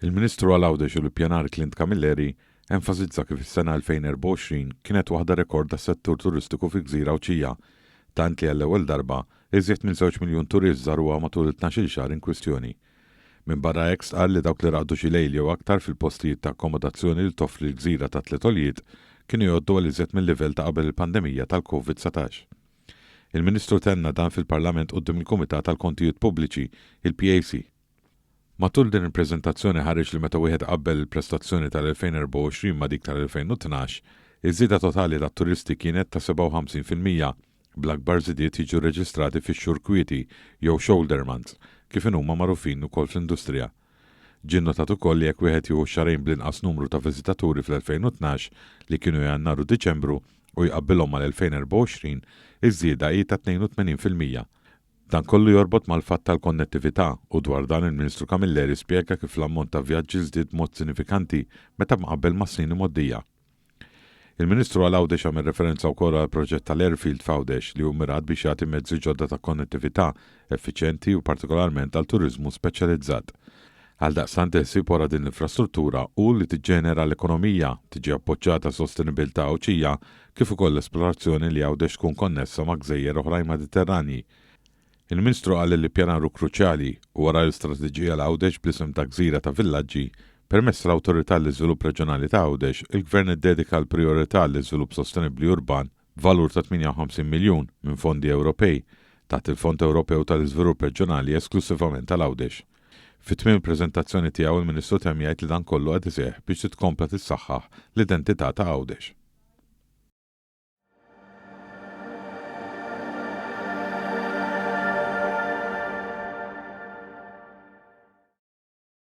Il-Ministru għal Għawdex u l-Ippjanar Clint Camilleri enfasizza kif is-sena 2024 kienet waħda rekord għas-settur turistiku fil-gżira Għawdxija, tant li għall-ewwel darba, iżjed minn żewġ miljun turist żaruha matul it-tnax-il xahar inkwistjoni. Minbarra hekk stqarr li dawk li raqdu xi lejl jew aktar fil-postijiet ta' akkomodazzjoni li toffri l-gżira ta' tliet għoljiet kienu jgħoddu għal iżjed mil-livell ta' qabel il-pandemija tal-Covid 19. Il-Ministru tenna dan fil-Parlament quddiem il-Kumitat għall-Kontijiet Pubbliċi, il-PAC. Matul din il-preżentazzjoni ħareġ li meta wieħed iqabbel il-prestazzjoni tal-2024 ma' dik tal-2012, iż-żieda totali tat-turisti kienet ta' 57%, bl-akbar żidiet jiġu rreġistrati fix-xhur kwieti jew shoulder months, kif inhuma magħrufin ukoll fl-industrija. Ġie nnotat ukoll li jekk wieħed jieħu x-xahrejn bl-inqas numru ta' viżitaturi fl-2012, li kienu Jannar u Diċembru, u jqabbilhom mal-2024, iż-żieda hi ta' 82%. Dan kollu jorbot mal-fatt tal-konnettività u dwar dan il-Ministru Camilleri spjega kif l-ammont ta' vjaġġi żdied b'mod sinifikanti meta mqabbel mas-snin imgħoddija. Il-Ministru għal Għawdex għamel referenza wkoll għall-proġett tal-airfield f'Għawdex li hu mmirat biex jagħti mezzi ġodda ta' konnettività effiċjenti u partikolarment għal turiżmu speċjalizzat. Għaldaqstant il-ħsieb wara din l-infrastruttura hu li tiġġenera l-ekonomija, tiġi appoġġata sostenibilità Għawdxija kif ukoll l-esplorazzjoni li Għawdex tkun konnessa ma' gżejjer oħrajn Mediterranji. Il-Minstru qal li l-ippjanar hu kruċjali u wara l-istrateġija għal Għawdex bl-isem ta' Gżira ta' Villaġġi, permezz tal-Awtorità għall-Iżvilupp Reġjonali ta' Għawdex, il-Gvern iddedika l-prijorità għall-iżvilupp sostenibbli urban b'valur ta' 58 miljun minn fondi Ewropej taħt il-Fond Ewropew tal-Iżvilupp Reġjonali esklussivament għal Għawdex. Fi tmiem il-preżentazzjoni tiegħu il-Ministru temm jgħid li dan kollu qed iseħħ biex titkompla tissaħħaħ l-identità ta' Għawdex.